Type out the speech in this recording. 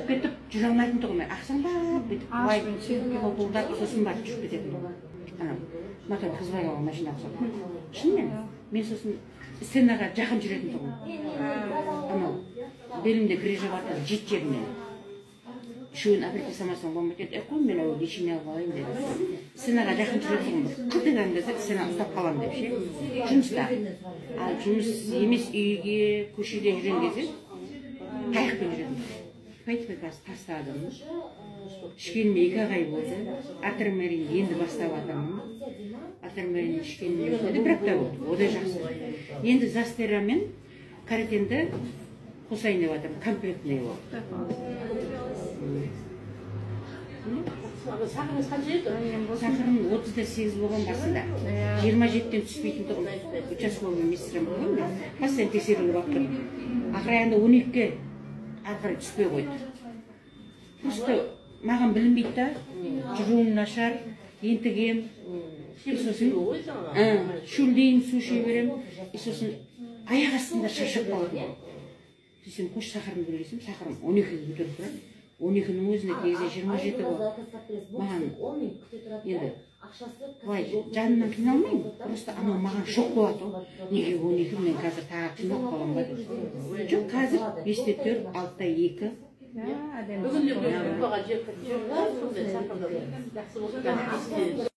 кетіп жүре алмайтын тұғым. Ақсаңдап бүйтіп былай қолтылдап, сосын барып жүріп кететін тұғым. Анау мотор қызбай қалған машина ұқсап. Шынымен мен сосын сценаға жақын жүретін тұғым. Анау белімде грыжа бар, 7 жерімнен. Үшеуін операция жасамасам болмайды деді. Қой, мен әуелі лечение алып алайын деді. Сценаға жақын жүретін тұғым. Қылт еткен кезде сцена ұстап қаламын деп ше. Жұмыста. Ал жұмыс емес, үйге, көшеде жүрген кезде таяқпен жүретін. Тфай-тфай қазір тастадым. Ішкеніме 2 ай болды. Атормерин енді бастап жатырмын. Атормерин ішкеніме өзіне де 1 апта болды. О да жақсы. Енді застера мен каротинді қосайын деп жатырмын. Комплектный болып. Сахарыңыз қанша еді? Сахарым 38 болған басында. 27-тен түспейтін тұғым. Участковый медсестрам болған мен. Постоянно тексеруге барып тұрдым. Ақыр аяғында 12-ге ары қарай түспей қойды. Просто маған білінбейді да, жүруім нашар, ентігем. Сосын шөлдеймін, су іше беремін. Сосын аяқ астында шаршап қалатын. Сосын қош сахарымды білесем, сахарым 12-ге көтеріп тұрады. 12-нің өзінде кей кезде 27 болады. Маған енді былай жанымнан қиналмаймын, просто анау маған шок болады ғой. Неге 12, мен қазір тағы қиналып қаламын ба деп. Жоқ, қазір 5-те 4, 6-да 2. Бүгін де группаға жіберіп, сондай сахарда жақсы болса.